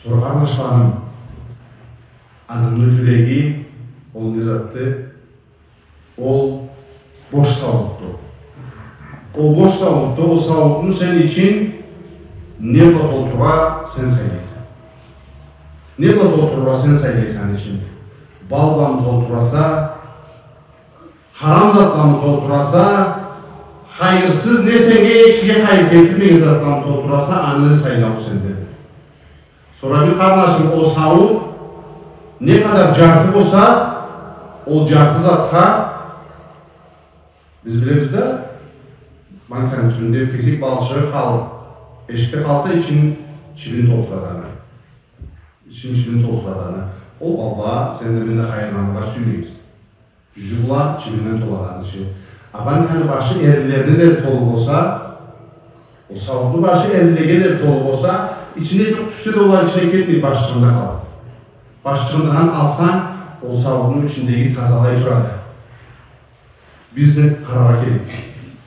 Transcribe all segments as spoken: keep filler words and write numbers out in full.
Къарнашларым, адамны джюреги, ол не затды? Ол бош сауутду. Ол бош сауутду, ол сауутну сен ичин не бла толтурургъа сен сайлайса. Не бла толтурургъа сен сайлайса аны ичин. Бал бламы толтураса, харам зат бламы толтураса, хайырсыз, не сеннге, не кишиге хайыр келтирмеген зат бламы толтураса, аны сайлау сендеди. Сора бир къарнашым, ол сауут не къадар джарты болса, ол джарты затха, биз билебиз да, банканы тюбюнде кесек балчыгъы къалыб, эшикде къалса, ичин чибин толтурады аны. Ичин чибин толтурады аны. Ол балла сен да, мен да хайырланыргъа сюймейбиз. Джуджу бла чибинден толады аны ичи. А банканы башы эринлеге дери толу болса, ол сауутну башы эринлеге дери толу болса, ичине джукъ тюшсе да, ол аны ичине кетмей, башчыгъында къалады. Башчыгъындан алсанг, ол сауутну ичиндеги тазалай турады. Биз къараргъа керекбиз.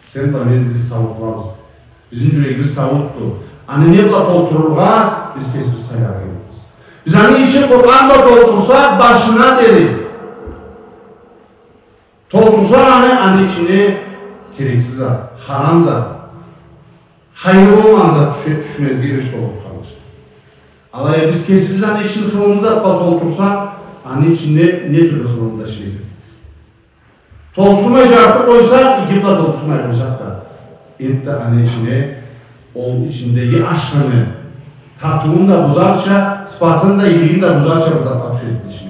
Сен да, мен да, биз сауутлубуз. Бизни джюрегибиз сауутду. Аны не бла толтурургъа, биз кесибиз сайларгъа керекбиз. Биз аны ичин Къуран бла толтурсакъ, башына дери толтурсакъ аны, аны ичине керексиз зат, харам зат, хайыры болмагъан зат тюше-, тюшмезге бир болур, къарнашым. Алай а биз кесибиз аны ичин хылымылы зат бла толтурсакъ, аны ичине не тюрлю хылымылы да ишлейди. Толтурмай джарты къойсакъ, иги бла толтурмай къойсакъ да, энтда аны ичине, ол ичиндеги ашхыны татыуун да бузарча, сыфатын да, игилигин да бузарча бир затла тюшеди ичине.